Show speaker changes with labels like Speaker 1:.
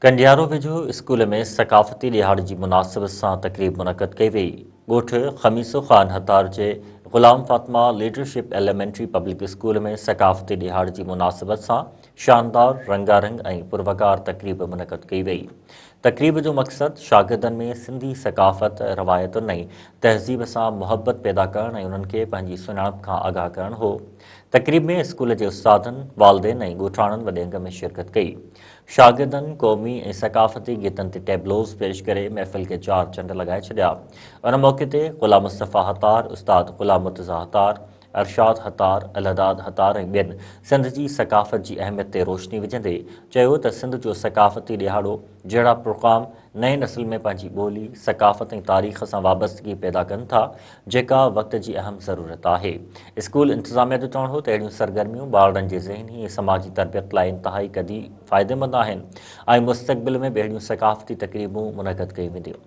Speaker 1: ڪنڊيارو ويجهو اسڪول ۾ ثقافتي ڏهاڙي جي مناسبت سان تقريب منعقد ڪئي وئي. ڳوٺ خميسو خان هتار جي Ghulam Fatima leadership elementary public school ۾ ثقافتي ڏهاڙي جي مناسبت سان شاندار، رنگارنگ ۽ پروقار تقريب منعقد ڪئي وئي. تقريب جو مقصد شاگردن ۾ سنڌي ثقافت، روايتن ۽ تهذيب سان محبت پيدا ڪرڻ ۽ انهن کي پنهنجي سڃاڻپ کان آگاهه ڪرڻ هو. تقريب ۾ اسڪول جي استادن، والدين ۽ ڳوٺاڻن وڏي انگ ۾ شرڪت ڪئي. شاگردن قومي ۽ ثقافتي گيتن تي ٽيبلوز پيش ڪري محفل کي چار چنڊ لڳائي ڇڏيا. ان موقعي تي غلام مصطفيٰ هتار، استاد غلام مرتضيٰ هتار، ارشاد هتار، الهداد هتار ۽ ٻين سنڌ جي ثقافت جي اهميت تي روشني وجهندي چيو ته سنڌ جو ثقافتي ڏهاڙو جهڙا پروگرام نئين نسل ۾ پنهنجي ٻولي، ثقافت ۽ تاريخ سان وابستگي پيدا ڪن ٿا، جيڪا وقت جي اهم ضرورت آهي. اسڪول انتظاميه جو چوڻ هو ته اهڙيون سرگرميون ٻارڙن جي ذهني ۽ سماجي تربيت لاء انتهائي قدي فائديمند آهن ۽ مستقبل ۾ به اهڙيون ثقافتي تقريبون منعقد ڪيون وينديون.